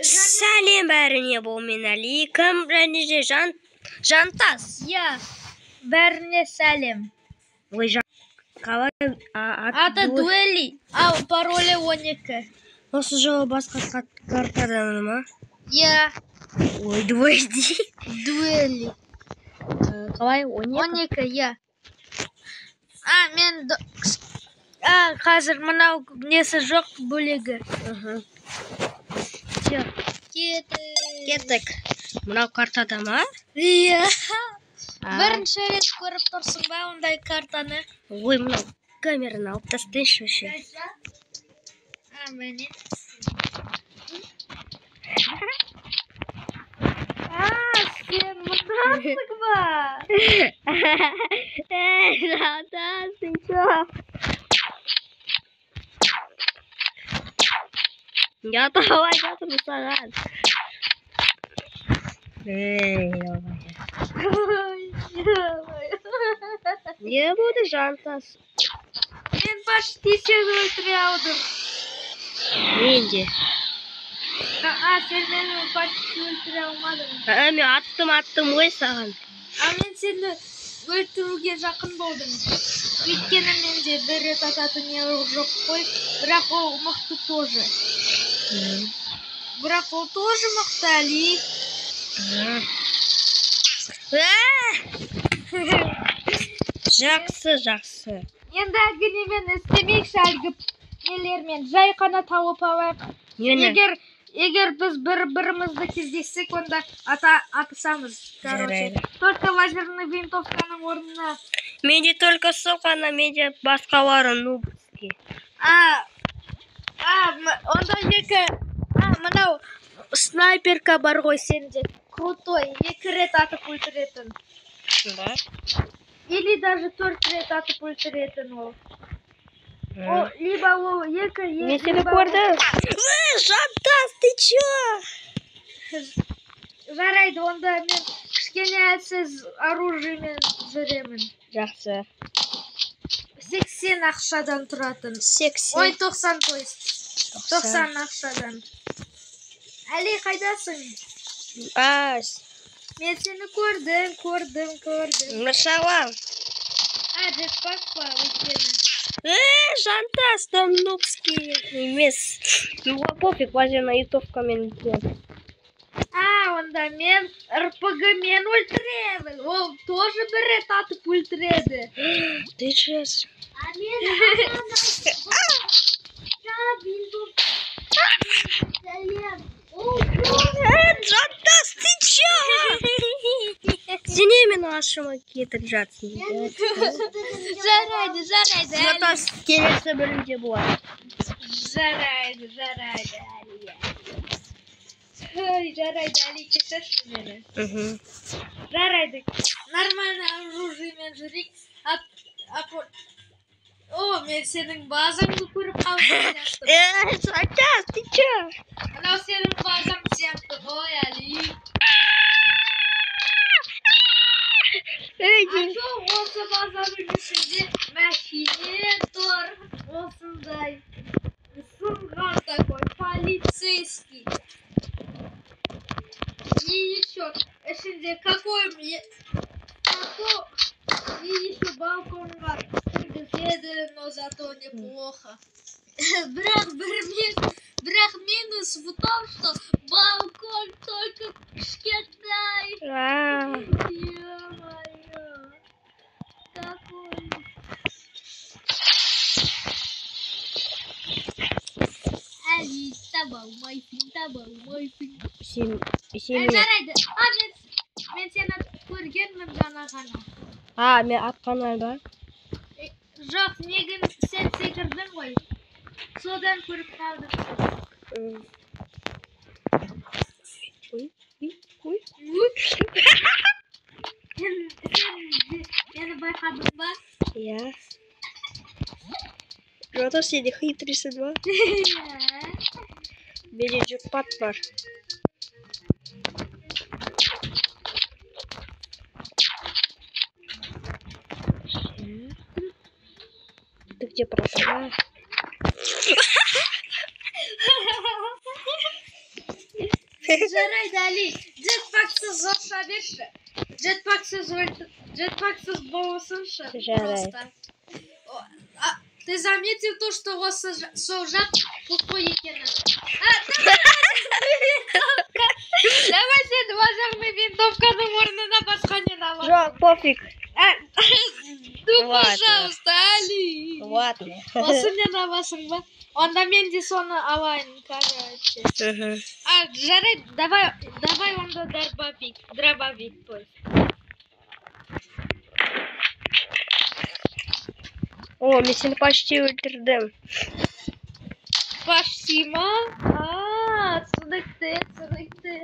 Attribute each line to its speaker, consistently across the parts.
Speaker 1: Сәлем бәріне, бұл мен Әли, кім және де Жантас.
Speaker 2: Иә, бәріне сәлем.
Speaker 1: Ой, қалай
Speaker 2: аты дуэли, ал паролі 12.
Speaker 1: Осы жолы басқа картадан ма?
Speaker 2: Иә.
Speaker 1: Ой, дуэли.
Speaker 2: Дуэли.
Speaker 1: Қалай, 12?
Speaker 2: 12, иә. А, мен қазір мынау несі жоқ бөлегі.
Speaker 1: Всё. Кеттік. Мынау картада ма?
Speaker 2: Иә. Бірінші рет көріп тұрсың ба ондай картаны?
Speaker 1: Ой, мынау камераны алып тастайыншы вообще.
Speaker 2: А, міне. А, сен мұндасың ба?
Speaker 1: Эй, Жантас, ты чё? Я талай жатырмын саған. Эй, не болды, Жантас?
Speaker 2: Мен почти сені өлтіре алдым.
Speaker 1: Мен де.
Speaker 2: А, сен мені почти өлтіре алмадың.
Speaker 1: А, мен аттым ғой саған.
Speaker 2: А мен сені өлтіруге жақын болдым. Өйткені менде бір рет ататын не жоқ қой, бірақ ол мықты тоже. Бірақ ол тоже мықты, Әли.
Speaker 1: Жақсы, жақсы.
Speaker 2: Енді әлгі немен істемейікші, әлгі нелермен. Жай қана тауып алайық. Егер біз бір-бірімізді кездессек, онда атысамыз. Короче, только лазерный винтовканың орнына.
Speaker 1: Менде только сол қана, менде басқалары нубский.
Speaker 2: Онда екі, мынау снайперка бар ғой сенде. Крутой, 2 рет атып өлтіретін.
Speaker 1: Да?
Speaker 2: Или даже 4 рет атып өлтіретін ол. О, либо ол екі,
Speaker 1: Мен сені көрдім. Жантас, ты чё?
Speaker 2: Жарайды, онда мен кішкене әлсіз оружиемен жүремін.
Speaker 1: Жақсы.
Speaker 2: 80 ақшадан тұратын.
Speaker 1: 80.
Speaker 2: Ой, 90, то есть. 90 ақшадан. Әли, қайдасың? Мен сені көрдім.
Speaker 1: Машалла.
Speaker 2: А, джетпак па, өйткені.
Speaker 1: Жантас, там нубский емес. Ну, пофиг, лазерная винтовкамен.
Speaker 2: А, онда мен РПГ-мен өлтіремін. Ол тоже бір рет атып өлтіреді.
Speaker 1: Ты чё?
Speaker 2: А мен
Speaker 1: Жантас, ты чё? Сен мен ашыма кетіп жатсың.
Speaker 2: Жарайды, жарайды.
Speaker 1: Жантас, келесі бөлімде болады.
Speaker 2: Жарайды, жарайды, Әлия. Жарайды, Әли, кешірші мені. Жарайды, нормально оружиемен жүрейік. О, мен сенің базаңды көріп қалған сияқтымын.
Speaker 1: Жантас, ты чё?
Speaker 2: Анау сенің базаң сияқты ғой, Әли. А чё, осы базаның ішінде машине тұр, осындай. Сынған такой, полицейский. И еще ішінде какой и еще балконға кіргізеді, но зато неплохо. Бірақ минус в том, что балкон только кішкентай. Ё-моё, какой. Әли, таба алмайсың, таба алмайсың.
Speaker 1: Сен
Speaker 2: Жарайды. А, мен сені көргенмін жаңа ғана.
Speaker 1: А, мен атқанар ба?
Speaker 2: Жоқ, негін сен секірдің ғой. Содан көріп қалдым.
Speaker 1: Ой, ой,
Speaker 2: ой. Сен мені байқадың ба?
Speaker 1: Иә. Жотас, сенде хитрыйсың ба? Менде джекпот бар. Ты где прошла?
Speaker 2: Жарайды, Али, джетпаксыз ұша берші. Джетпаксыз болсыншы.
Speaker 1: Жарайды.
Speaker 2: Просто. Ты заметил то, что осы сол жақ пустой екенін? Давай сен лазерный винтовканың орнына басқа нені аласың?
Speaker 1: Жоқ, пофиг.
Speaker 2: Ну,
Speaker 1: Ладно.
Speaker 2: пожалуйста, Али.
Speaker 1: Ладно.
Speaker 2: Осы нені аласың ба? Онда мен де соны алайын, короче.
Speaker 1: Мгм.
Speaker 2: А, жарайды, давай, давай онда дробовик, дробовик, то есть.
Speaker 1: О, мен сені почти өлтірдім.
Speaker 2: Почти ма? А, түсінікті, түсінікті.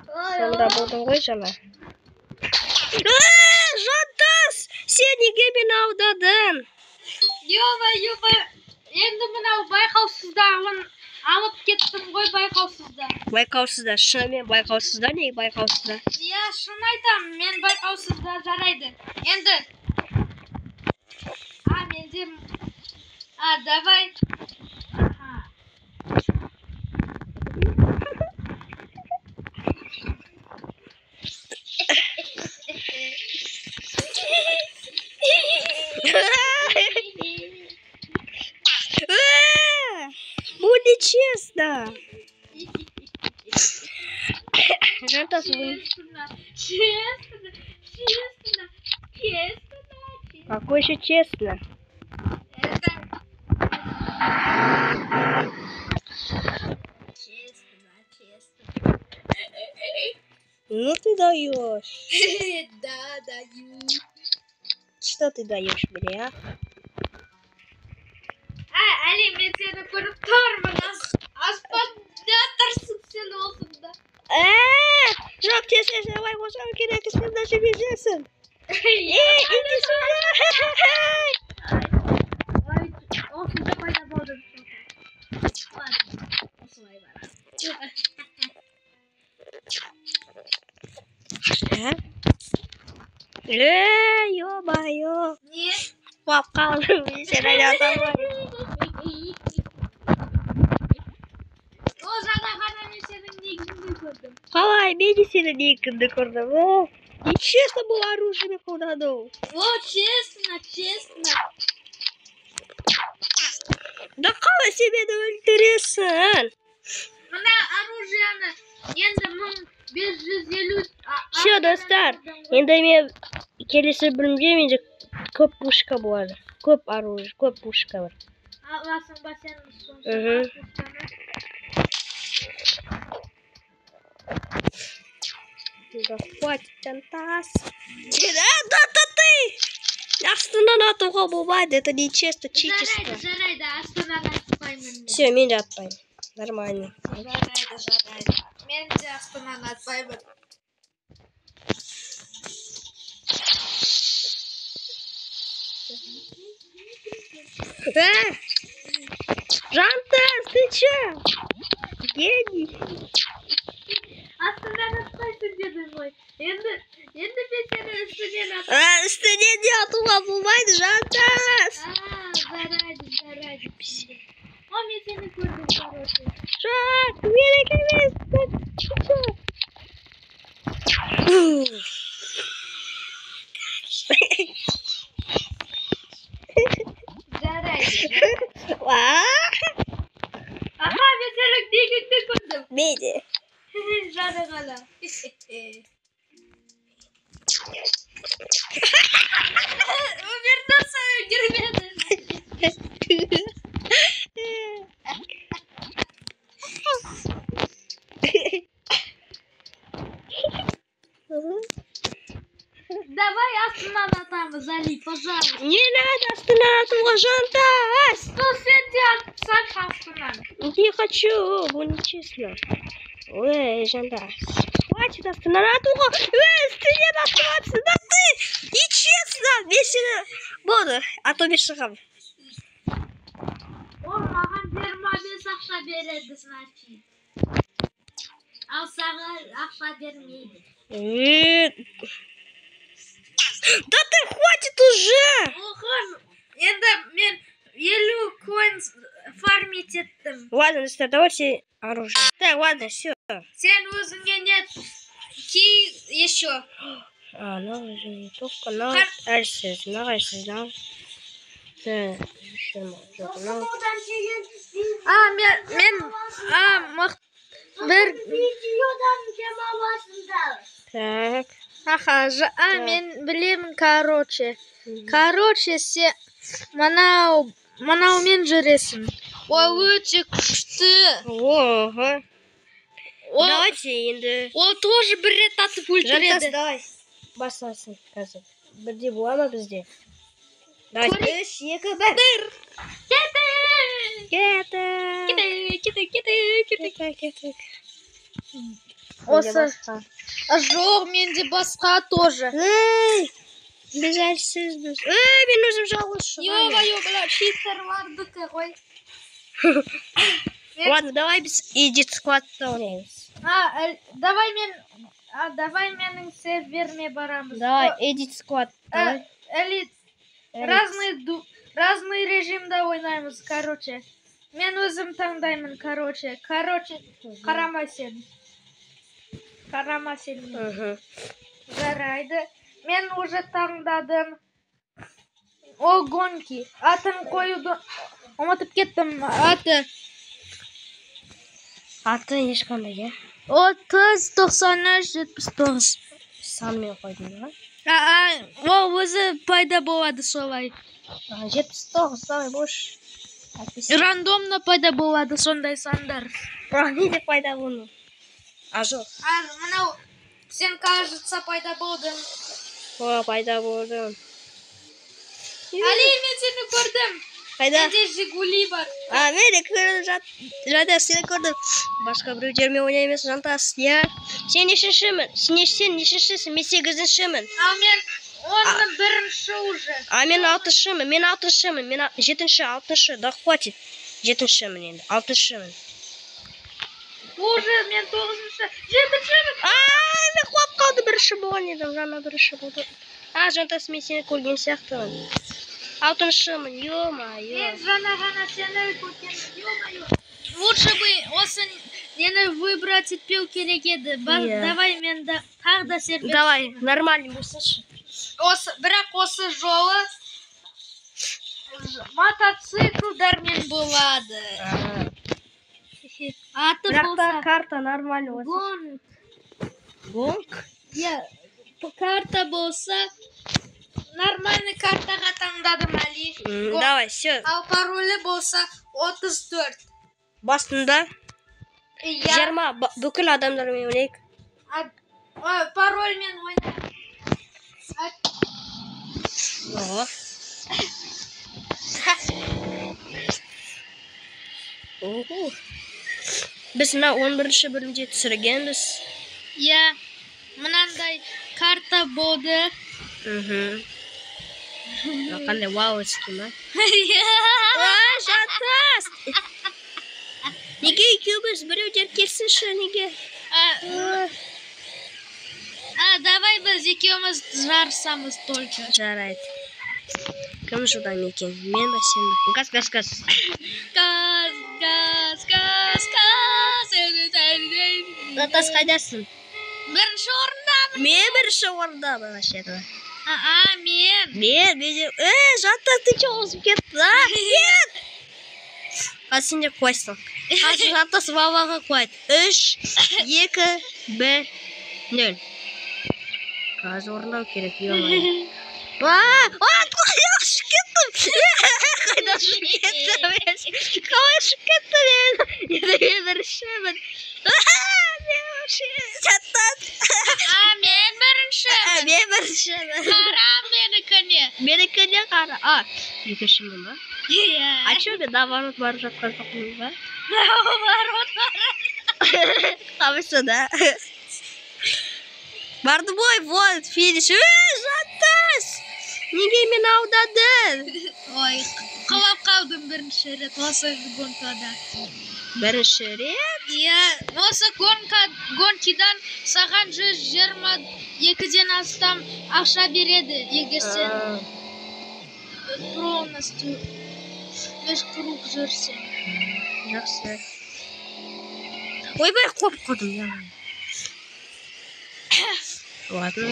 Speaker 2: Ой,
Speaker 1: Сонда
Speaker 2: ой.
Speaker 1: болдың ғой жаңа. Жантас! Сен неге мені алдадың?
Speaker 2: Ё-моё, енді мынау байқаусызда алып кеттім ғой байқаусызда.
Speaker 1: Байқаусызда, шынымен байқаусызда, неге байқаусызда?
Speaker 2: Иә, шын айтамын, мен байқаусызда жарайды. Енді. А, менде... А, давай. Аха.
Speaker 1: Бұл нечестно. Жантас, бұл...
Speaker 2: Честно, честно, честно, честно, честно.
Speaker 1: Какой еще честно?
Speaker 2: Это... Честно, честно.
Speaker 1: Ну ты даешь.
Speaker 2: Да, даю.
Speaker 1: Что ты даешь мне, а?
Speaker 2: А, Али, мен сені көріп тұрмын. Аспанда тұрсың сен осында.
Speaker 1: Жоқ, тез, тез, давай, қосам керек, сен даже везесің. Эй, иди сюда!
Speaker 2: Ой, осында пайда болдым. Ладно, осылай барамын.
Speaker 1: А? Эй, ё-моё.
Speaker 2: Не?
Speaker 1: Құлап қалдым, мен сені айта алмаймын.
Speaker 2: О, жаңа ғана мен сенің негізіңді көрдім.
Speaker 1: Қалай, мен де сені негізіңді көрдім. О, нечестно бұл оружиемен қолдану.
Speaker 2: О, честно, честно.
Speaker 1: Да қалай сен мені өлтіресің?
Speaker 2: Мына оружиені енді 1550...
Speaker 1: Все, достар, енді мен келесі бөлімде менде көп пушка болады. Көп оружие, көп пушка бар.
Speaker 2: Аласың ба сен сонша
Speaker 1: Мгм.
Speaker 2: пушканы?
Speaker 1: Да хватит, Жантас. Да, да ты! Астынан атуға болмайды, это нечестно, читерство.
Speaker 2: Жарайды, жарайды, астынан атпаймын мен.
Speaker 1: Все, мен де атпаймын. Нормально.
Speaker 2: Жарайды, жарайды. Мен де астынан атпаймын.
Speaker 1: А! Жантас, ты чё? Гений.
Speaker 2: Астынан атпайсың дедің ғой. Енді, енді мен сені үстінен ат.
Speaker 1: А, үстінен де атуға болмайды, Жантас.
Speaker 2: А, жарайды, жарайды. О, мен сені көрдім, короче.
Speaker 1: Жоқ, керек емес. Ты чё?
Speaker 2: Жарайды.
Speaker 1: Уа!
Speaker 2: Аха, мен сенің дегіңді көрдім.
Speaker 1: Мен де.
Speaker 2: Жаны ғана. Увернулся, үлгермеді. Давай астынан атамыз, Али, пожалуйста.
Speaker 1: Не надо астынан атуға, Жантас.
Speaker 2: Ну, сен де атсаңшы астынан.
Speaker 1: Не хочу, бұл нечестно. Ой, Жантас. Хватит астынан атуға. Эй, үстінен атып. Да ты! Нечестно! Мен сені... Болды, а то мен шығамын.
Speaker 2: Ол маған 25 ақша береді, значит. Ал саған ақша бермейді.
Speaker 1: Да ты хватит уже!
Speaker 2: Охо, енді мен 50 коин фармить еттім.
Speaker 1: Ладно, достар, давайте оружие. Так, ладно, все.
Speaker 2: Сен өзіңе не ки еще.
Speaker 1: А, мынау винтовка, мынау әлсіз, мынау әлсіз, мынау. Так, еще жоқ, мынау.
Speaker 2: А, мен а, мық бір.
Speaker 1: Так.
Speaker 2: Аха, а,
Speaker 1: Так.
Speaker 2: мен білемін, короче. Короче, сен мынаумен жүресің. Ол өте күшті.
Speaker 1: Ого.
Speaker 2: Ол,
Speaker 1: Давайте енді.
Speaker 2: ол тоже бір рет атып
Speaker 1: Жантас,
Speaker 2: өлтіреді.
Speaker 1: давай. Басасың қазір. Бірде бола ма бізде? Давай.
Speaker 2: Көрейік.
Speaker 1: Үш, екі, бір.
Speaker 2: Бір. Кеттік.
Speaker 1: Кеттік.
Speaker 2: Кеттік, кеттік, кеттік, кеттік.
Speaker 1: Кеттік, кеттік.
Speaker 2: Осы.
Speaker 1: Менде басқа.
Speaker 2: А, жоқ, менде басқа тоже.
Speaker 1: Ей, біз әлсізбіз. Ей, мен өзім жалғыз шығамын.
Speaker 2: Ё-моё, бля, читерлардікі ғой.
Speaker 1: Ладно, давай біз Edit Squad'та ойнаймыз.
Speaker 2: А, давай мен, а, давай менің серверіме барамыз.
Speaker 1: Давай, Edit Squad. Давай.
Speaker 2: Элит, разный режимда ойнаймыз, короче. Мен өзім таңдаймын, короче. Короче, қарама сен. Қарама сен.
Speaker 1: Мгм.
Speaker 2: Жарайды. Мен уже таңдадым. Ол гонки. Атын қоюды ұмытып кеттім. Аты.
Speaker 1: Аты ешқандай, иә?
Speaker 2: 30, 93, 79.
Speaker 1: Санмен қойдың ба?
Speaker 2: А, ол өзі пайда болады солай.
Speaker 1: А, 79, давай, бош. Әйтпесе-
Speaker 2: Рандомно пайда болады сондай сандар.
Speaker 1: А, не деп пайда болды? А, жоқ.
Speaker 2: А, мынау сен, кажется, пайда болдың.
Speaker 1: О, пайда болды.
Speaker 2: Али, мен сені көрдім.
Speaker 1: Қайда?
Speaker 2: Менде Жигули бар.
Speaker 1: А, мен де көрдім, Жантас, сені көрдім. Басқа біреулермен ойнаймыз, Жантас, иә. Сен нешіншімін? Сен нешіншісің? Мен сегізіншімін.
Speaker 2: Ал мен оның бірінші уже.
Speaker 1: А мен алтыншымын, мен алтыншымын, мен жетінші, алтыншы, да хватит. Жетіншімін енді, алтыншымын.
Speaker 2: Уже мен тоғызыншы, жетіншімін.
Speaker 1: А, мен құлап қалды, бірінші болған едім, жаңа бірінші болды. А, Жантас, мен сені көрген сияқтымын. Алтыншымын, ё-моё.
Speaker 2: Мен жаңа ғана сені көрген, ё-моё. Лучше бы осы нені выбрать етпеу керек еді.
Speaker 1: Иә.
Speaker 2: Давай мен да тағы да сервер.
Speaker 1: Давай, нормальный болсыншы.
Speaker 2: Осы, бірақ осы жолы мотоциклдармен болады. Аты
Speaker 1: Бірақ та
Speaker 2: болса
Speaker 1: карта нормальный болсын.
Speaker 2: Гонг.
Speaker 1: Гонг?
Speaker 2: Иә, карта болса нормальный картаға таңдадым, Али.
Speaker 1: Давай, все.
Speaker 2: Ал паролі болса 34.
Speaker 1: Бастында
Speaker 2: Иә.
Speaker 1: 20 бүкіл адамдармен ойнайық.
Speaker 2: Парольмен ойна.
Speaker 1: Ого. Ого. Біз мына 11 бөлімде түсіргенбіз.
Speaker 2: Иә, мынандай карта болды.
Speaker 1: Мхм. Мынау қандай вауский ма?
Speaker 2: Иә.
Speaker 1: А, Жантас! Неге екеуміз, біреулер келсінші, неге?
Speaker 2: А, а, давай біз екеуміз жарысамыз только.
Speaker 1: Жарайды. Кім жылдам екен? Мен ба, сен ба? Газ, газ, газ.
Speaker 2: Газ, газ, газ, газ.
Speaker 1: Жантас, қайдасың?
Speaker 2: Бірінші орындамын.
Speaker 1: Мен бірінші орындамын вообще-то.
Speaker 2: А, мен.
Speaker 1: Мен де... Жантас, ты че, озып кеттің, а? Нет! Қазір сен де құлайсың. Қазір Жантас лаваға құлайды. Үш, екі, бір, нөл. Қазір орындау керек, ё-моё. А, а, қалай ұшып кеттім? Қайда ұшып кеттім мен? Қалай ұшып кеттім мен? Енді мен біріншімін. А, мен вообще Жантас.
Speaker 2: А, мен бірінші.
Speaker 1: А, мен біріншімін.
Speaker 2: Қара менікіне.
Speaker 1: Менікіне қара. А, екіншімін ба?
Speaker 2: Иә.
Speaker 1: А чё, мен наоборот барып жатқан жоқпын ба?
Speaker 2: Наоборот.
Speaker 1: Қамысы да. Барды бой, вот, финиш. Жантас! Неге мені алдадың?
Speaker 2: Ой, құлап қалдым бірінші рет осы гонкада.
Speaker 1: Бірінші рет?
Speaker 2: Иә, осы гонкидан саған 122-ден астам ақша береді, егер сен полностью үш круг жүрсең.
Speaker 1: Жақсы. Ойбай, қуып қалдым, я. Ладно.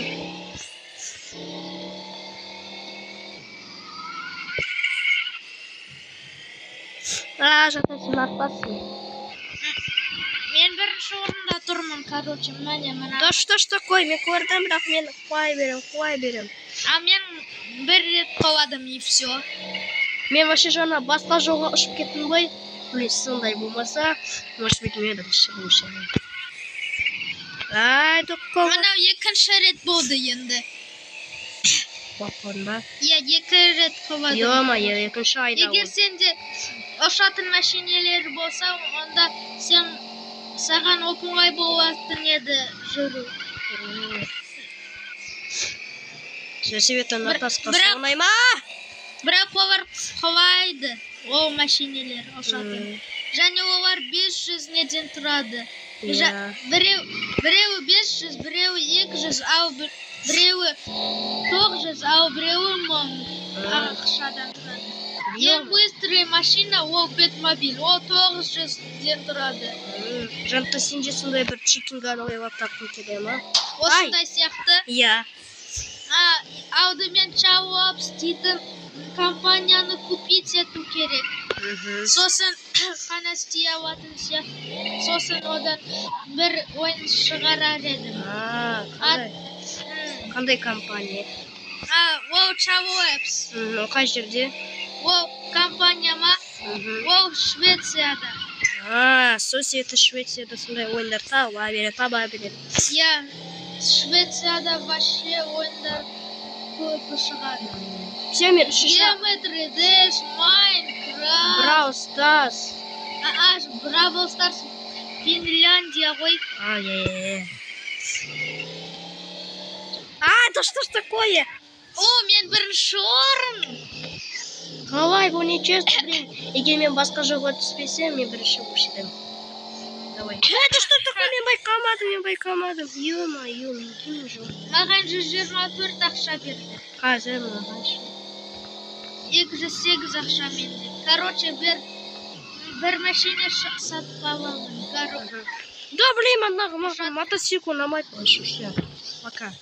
Speaker 1: А, Жантас, сен артпасың.
Speaker 2: Мен бірінші орында тұрмын, короче, міне, мына.
Speaker 1: Да что ж такое, мен көрдім, бірақ мен қуай берем, қуай берем.
Speaker 2: А мен бір рет қуадым, и все.
Speaker 1: Мен вообще жаңа басқа жолға ұшып кеттім ғой. Блин, сондай болмаса, может быть, мен бірінші болушы едім. Ай, тоққа.
Speaker 2: Мынау екінші рет болды енді.
Speaker 1: Қуап қалдым ба?
Speaker 2: Иә, екі рет қуадым.
Speaker 1: Ё-моё, екінші айда.
Speaker 2: Егер сенде ұшатын машинелер болса, онда сен саған оп-оңай болатын еді жүру.
Speaker 1: Сол себептен Натасқа
Speaker 2: бірақ-
Speaker 1: оңай ма?
Speaker 2: Бірақ олар құлайды, ол машинелер ұшатын. Және олар 500 неден тұрады.
Speaker 1: Иә.
Speaker 2: Біреуі 500, біреуі 200, ал біреуі 900, ал біреуі 1000 ақшадан тұрады. Ең быстрый машина ол Бэтмобиль, ол 900-ден тұрады.
Speaker 1: Жанта, сенде сондай бір чикинганы ойлап тапқың келе ма?
Speaker 2: Осындай сияқты.
Speaker 1: Иә.
Speaker 2: А, алдымен Чауапс дейтін компанияны купить ету керек. Сосын қана істей алатын сияқты. Сосын одан бір ойын шығарар едім.
Speaker 1: А, қандай? Қандай компания?
Speaker 2: А, ол Чауапс.
Speaker 1: Ол қай жерде?
Speaker 2: Ол компания ма? Ол Швецияда.
Speaker 1: А, сол себепті Швецияда сондай ойындар таба береді, таба береді.
Speaker 2: Иә, Швецияда вообще ойындар көп шығады.
Speaker 1: Все, мен үшінші.
Speaker 2: Geometry Dash, Minecraft.
Speaker 1: Brawl Stars.
Speaker 2: А, Бравл Старс Финляндия ғой.
Speaker 1: А, иә, иә, иә. А, это что ж такое?
Speaker 2: О, мен бірінші орын.
Speaker 1: Қалай, бұл нечестно, блин. Егер мен басқа жолға түспесем, мен бірінші болушы едім. Давай. Это что такое? Мен байқамадым, мен байқамадым. Ё-моё, мен кім жол?
Speaker 2: Маған 124 ақша берді.
Speaker 1: Қазір маған ше.
Speaker 2: 208 ақша менде. Короче, бір машина сатып аламын. Короче,
Speaker 1: Да, блин, ана маған мотоцикл ұнамайды вообще, все. Пока.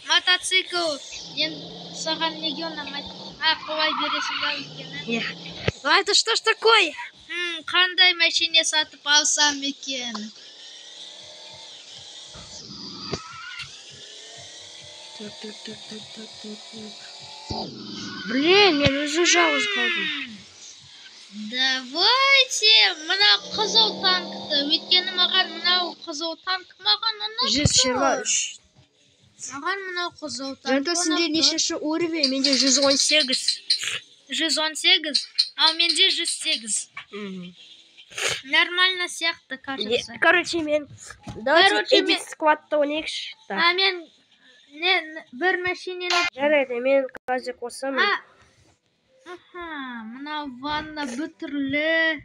Speaker 2: Мотоцикл енді саған неге ұнамайды? А, қалай бересің ба өйткені?
Speaker 1: Иә. А, это что ж такое?
Speaker 2: Қандай машина сатып алсам екен?
Speaker 1: Так, так, так, так, так, так, так. Блин, мен өзім жалғыз қалдым.
Speaker 2: Давайте мына қызыл танкті, өйткені маған мынау қызыл танк маған ұнап
Speaker 1: 123.
Speaker 2: тұр. Маған мынау қызыл танк
Speaker 1: Жанта, сенде
Speaker 2: ұнап тұр.
Speaker 1: нешінші уровень? Менде 118.
Speaker 2: 118, ал менде 108. Нормально сияқты, кажется.
Speaker 1: Короче, мен... Давайте
Speaker 2: Короче,
Speaker 1: Edit сквадта ойнайықшы. Так.
Speaker 2: А мен не бір машинені.
Speaker 1: Жарайды, мен қазір қосамын.
Speaker 2: А, аха, мынау ванна бүтірлі.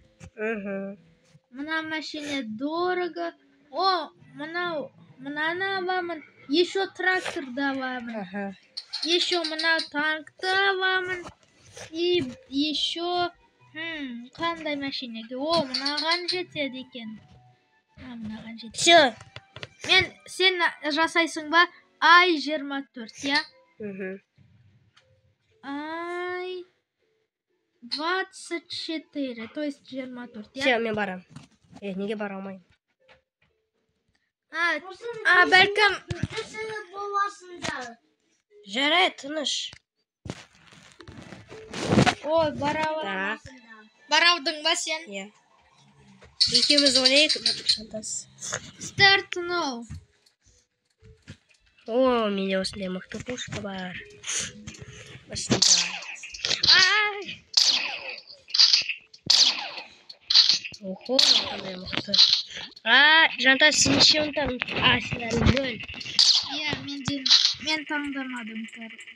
Speaker 2: Мына машина дорого. О, мынау мынаны аламын. Еще тракторды аламын. Еще мына танкты аламын. И еще қандай машинаге? О, мынаған жетеді екен. А, мынаған жетеді.
Speaker 1: Все.
Speaker 2: Мен сен жасайсың ба? Ай 24, иә? Ай 24, то есть 24, иә?
Speaker 1: Все, мен барам. Е, неге бара алмаймын?
Speaker 2: А, бәлкім
Speaker 1: Жарайды, тыныш.
Speaker 2: Ой, бара
Speaker 1: Так.
Speaker 2: Бара алдың ба сен?
Speaker 1: Иә. Екеуміз ойнайық, Жантас.
Speaker 2: Start now.
Speaker 1: О, менде осындай мықты пушка бар. Осындай. Ай! Охо, қандай мықты. А, Жантас, сен нешеуін таң? А, сен әлі нөл.
Speaker 2: Иә, мен таңдамадым. Короче.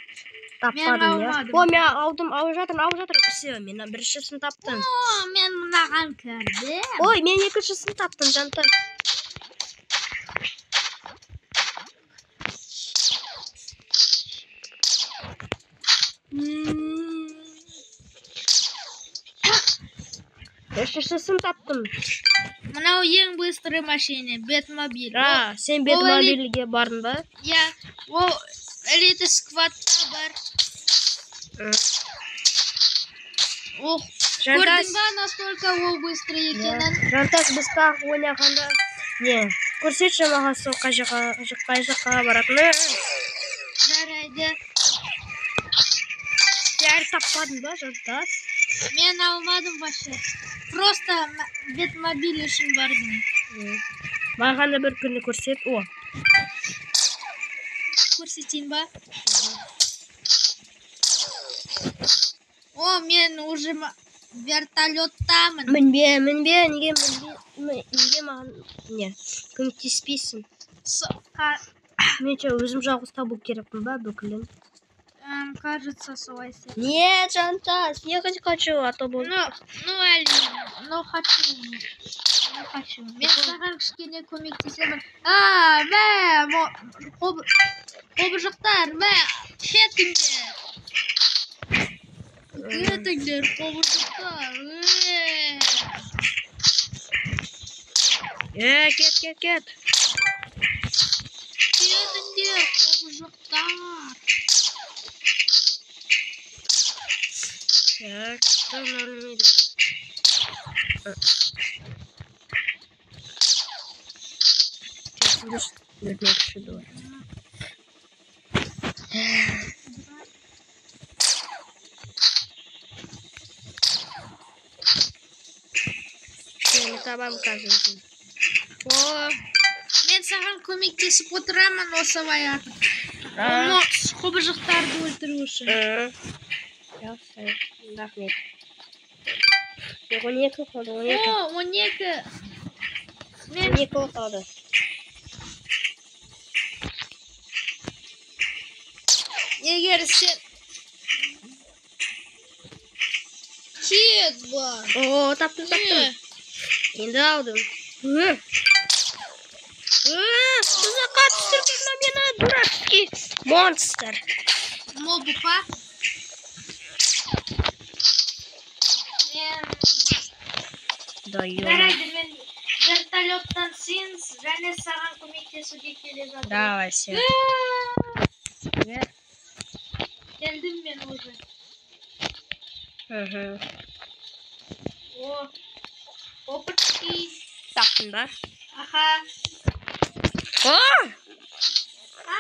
Speaker 1: Таппадым, иә?
Speaker 2: Алмадым.
Speaker 1: О, мен алдым, алып жатырмын, алып жатырмын. Все, мен біріншісін таптым.
Speaker 2: О, мен мынаған кірдім.
Speaker 1: Ой, мен екіншісін таптым, Жантас. Үшіншісін таптым.
Speaker 2: Мынау ең быстрый машина, Бэтмобиль.
Speaker 1: А, сен Бэтмобильге бардың ба?
Speaker 2: Иә, ол элита сквадта бар. Ох, көрдің ба, настолько ол быстрый екенін?
Speaker 1: Жантас, біз тағы ойнағанда не? Көрсетші маған сол қай жаққа баратынын.
Speaker 2: Жарайды.
Speaker 1: Сен әлі таппадың ба, Жантас?
Speaker 2: Мен алмадым вообще. Просто Бэтмобиль үшін бардым.
Speaker 1: Маған да бір күні көрсет. О.
Speaker 2: Көрсетейін ба? О, мен уже вертолеттамын.
Speaker 1: Мінбе, мінбе, неге мінбе, неге маған не көмектеспейсің? Мен че, өзім жалғыз табу керекпін ба бүкілін?
Speaker 2: Кажется, солай сияқты.
Speaker 1: Нет, Жантас, ехать хочу, а то буду.
Speaker 2: Ну, Али, ну хочу. Ну хочу. Мен саған кішкене көмектесемін. А, мә, қобыржықтар, мә, кетіңдер. Кетіңдер, қобыржықтар.
Speaker 1: Кет, кет, кет.
Speaker 2: Кетіңдер, қобыржықтар.
Speaker 1: Так, что нам өлмейді? Өлмекші дур. Мен табам қазір.
Speaker 2: О, мен саған көмектесіп отырамын осылай артық. Оны қобыржықтарды өлтіру үшін.
Speaker 1: Жақсы, рахмет. 12 қалды, 12.
Speaker 2: О, 12. Мен
Speaker 1: 12 қалды.
Speaker 2: Егер сен кет бар.
Speaker 1: О, таптым, таптым. Енді алдым. Тұзаққа түсірді мені, дурацкий монстр.
Speaker 2: Мобы па?
Speaker 1: Да, ё.
Speaker 2: Жарайды, мен вертолеттан сен және саған көмектесуге келе жатырмын.
Speaker 1: Давай, сен.
Speaker 2: Келдім мен уже. О, опачки.
Speaker 1: Таптың ба?
Speaker 2: Аха.
Speaker 1: О!
Speaker 2: А!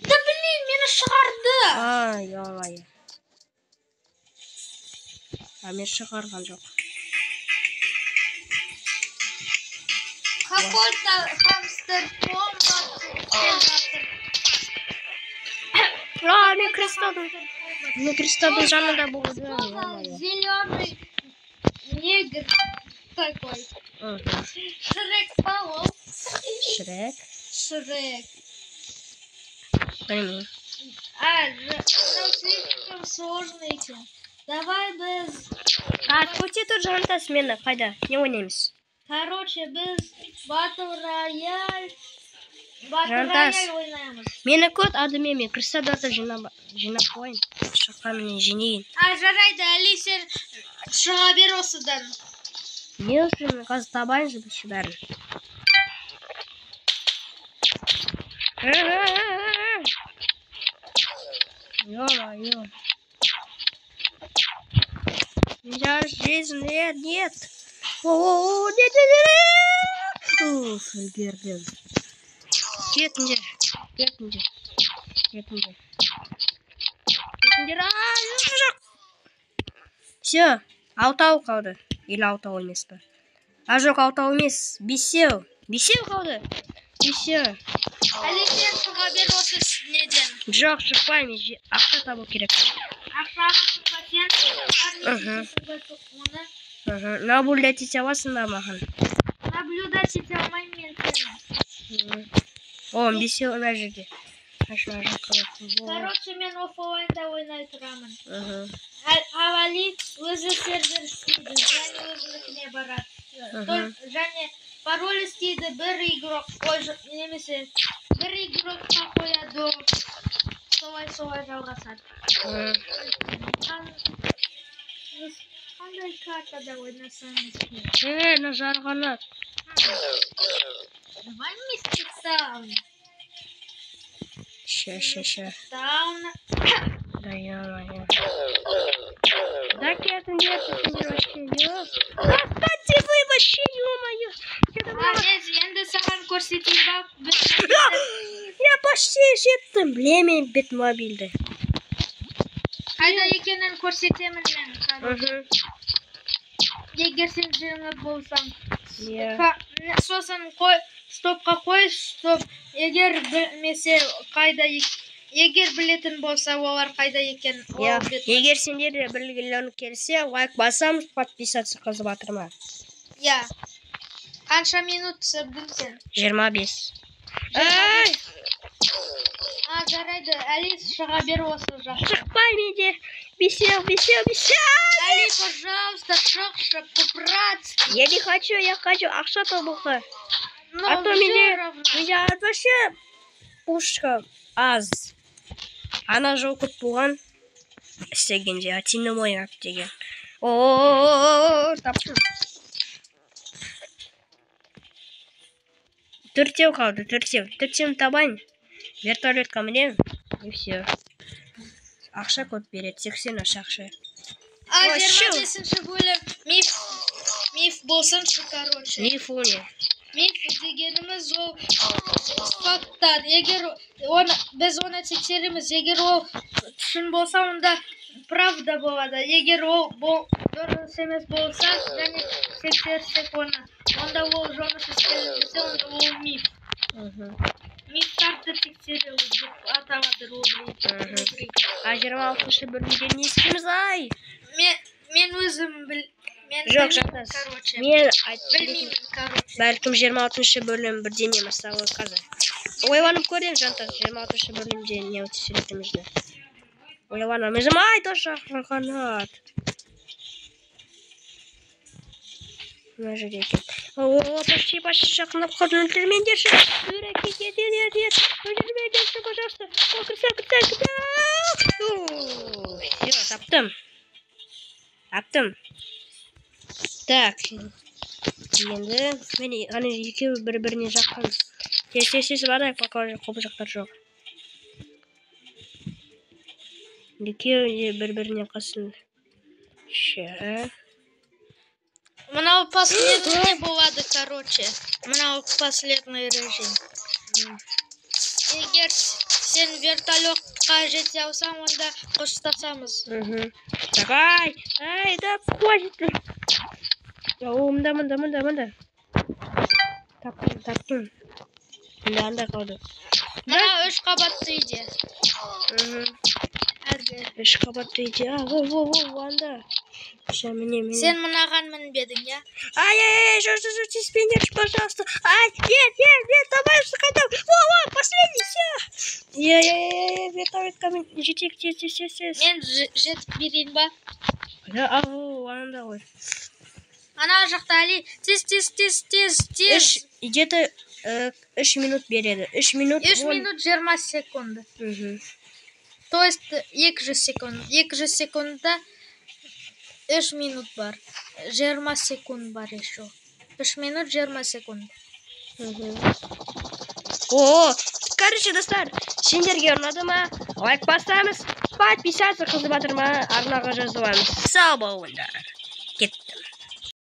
Speaker 2: Да блин, мені шығарды.
Speaker 1: А, ё-моё. А мен шығарған жоқ.
Speaker 2: Какой-то хамстер бомба.
Speaker 1: А, мен кристалдың. Мен кристалдың жанында болды.
Speaker 2: Зеленый негр такой. Шрек паук.
Speaker 1: Шрек.
Speaker 2: Шрек.
Speaker 1: Білмеймін.
Speaker 2: А, ну слишком сложно екен. Давай біз...
Speaker 1: А, көрсе тұр, Жантас, мені қайда? Не ойнаймыз?
Speaker 2: Короче, біз Battle Royale... Battle
Speaker 1: Жантас,
Speaker 2: Royale ойнаймыз.
Speaker 1: Мені көр, адымен мен кристалдарды жинап қояйын. Шыққан мен жинайын.
Speaker 2: А, жарайды, Али, сен шыға бер осыдан.
Speaker 1: Не үшін, мен қазір табайын же біз бәрін. Ё-моё. Я жизнь, нет, нет. О, нет, нет, нет. Уф, үлгердім. Кетіңдер, кетіңдер, кетіңдер. Кетіңдер, а, жоқ. Все, алтау қалды. Или алтау емес пе? А, жоқ, алтау емес. Бесеу. Бесеу қалды. Бесеу.
Speaker 2: Али, сен шыға бер осы неден.
Speaker 1: Жоқ, шықпаймын. Ақша табу керек.
Speaker 2: Ақша аласың ба сен? Оны.
Speaker 1: Наблюдать ете аласың ба маған?
Speaker 2: Наблюдать ете алмаймын мен сені.
Speaker 1: О, бесеу мына жерде.
Speaker 2: Короче, мен оффлайнда ойнай тұрамын. Ал Али өзі сервер істейді, және өзінікіне барады. Және пароль істейді, бір игрок, немесе бір игрокқа қояды. Солай-солай жалғасады. Қандай картада ойнасаңыз?
Speaker 1: Мына Жарғанат.
Speaker 2: Давай вместе Таун.
Speaker 1: Ща, ща, ща.
Speaker 2: Таун.
Speaker 1: Да ё-моё. Да кетіңдерші сендер вообще, ё. Отстаньте вы вообще, ё-моё. Я думала.
Speaker 2: Енді саған көрсетейін ба?
Speaker 1: Я почти жеттім. Білемін бетмобильді.
Speaker 2: Қайда екенін көрсетемін мен, короче. Егер сен жеңіп болсаң.
Speaker 1: Иә.
Speaker 2: Сосын қой, стопқа қой, стоп. Егер білмесе қайда, егер білетін болса, олар қайда екен. Ол
Speaker 1: Иә.
Speaker 2: бет-
Speaker 1: Егер сендер де білгілерің келсе, лайк басамыз, подписаться қылып жатырма.
Speaker 2: Иә. Қанша минут түсірдің сен?
Speaker 1: 25. Ай,
Speaker 2: А, жарайды, Әли, шыға бер осы жаққа.
Speaker 1: шықпай менде. Бесеу, бесеу, бесеу.
Speaker 2: Әли, пожалуйста, шықшы, по-братски.
Speaker 1: Я не хочу, я хочу ақша табуға.
Speaker 2: Ну,
Speaker 1: А то
Speaker 2: всё
Speaker 1: менде,
Speaker 2: равно.
Speaker 1: менде вообще пушка аз. Ана жол көп болған істегенде, теневой деген. О, таптым. Төртеу қалды, төртеу. Төртеуін табайын. Вертолетқа мінемін. И все. Ақша көп береді, 83 ақша.
Speaker 2: А,
Speaker 1: Ой,
Speaker 2: 25-ші бөлім миф, миф болсыншы, короче.
Speaker 1: Миф ол не?
Speaker 2: Миф дегеніміз ол факттар. Егер оны, біз оны тексереміз, егер ол шын болса, онда правда болады. Егер ол дұрыс емес болса, және тексерсек оны, онда ол жұмыс істемесе, онда ол миф. Мифтарды тексеру деп аталады рубрика.
Speaker 1: А 26-шы бөлімде не істейміз, ай?
Speaker 2: Мен өзім мен
Speaker 1: Жоқ,
Speaker 2: білмеймін,
Speaker 1: жантас.
Speaker 2: короче.
Speaker 1: Мен айтып
Speaker 2: Білмеймін, короче.
Speaker 1: Бәлкім 26-шы бөлім бірдеңе, мысалы, қазір. Ойланып көрейін, жантас, 26-шы бөлімде не түсіретінімізді. Ойланамыз. Ай, тоже Қанат. Мына жерде екен. О, почти, почти жақындап қалдым. Өлтірмеңдерші. Нет, нет, нет. Өлтірмеңдерші, пожалуйста. О, кірсе, кірсе, кірсе. Все, таптым. Таптым. Так. Енді міне, ана екеуі бір-біріне жақын. Тез, тез, тез барайық, пока құбыжықтар жоқ. Екеуі де бір-біріне қасында. Ща.
Speaker 2: Мынау последний болады, короче. Мынау последний режим. Егер сен вертолетқа жете алсаң, онда қоштасамыз.
Speaker 1: Угу. Давай! Ай, да хватит! О, мында, мында, мында, мында. Таптым, таптым. Мында анда қалды.
Speaker 2: Мына үш қабатты үйде.
Speaker 1: Угу.
Speaker 2: Әлгі.
Speaker 1: Үш қабатты үйде. А, во, во, во, анда. Ща, міне, міне.
Speaker 2: Сен мынаған мінбедің, иә?
Speaker 1: Ай, ай, ай, жоқ, жоқ, жоқ, тиіспеңдерші, пожалуйста. Ай, нет, нет, нет, давай, қайтам. Во, во, последний, все. Е, е, е, вертолетқа мен жетейік, тез, тез, тез, тез.
Speaker 2: Мен жетіп берейін ба?
Speaker 1: Да, а, во, анда ғой.
Speaker 2: Ана жақта, Али, тез, тез, тез, тез, тез.
Speaker 1: Үш, где-то 3 минут береді. 3 минут.
Speaker 2: 3 минут 20 секунд.
Speaker 1: Мгм.
Speaker 2: То есть 200 секунд. 200 секундта 3 минут бар. 20 секунд бар еще. 3 минут 20 секунд.
Speaker 1: Мгм. О, короче, достар, сендерге ұнады ма? Лайк басамыз, подписаться қылып жатыр ма, арнаға жазыламыз. Сау болыңдар.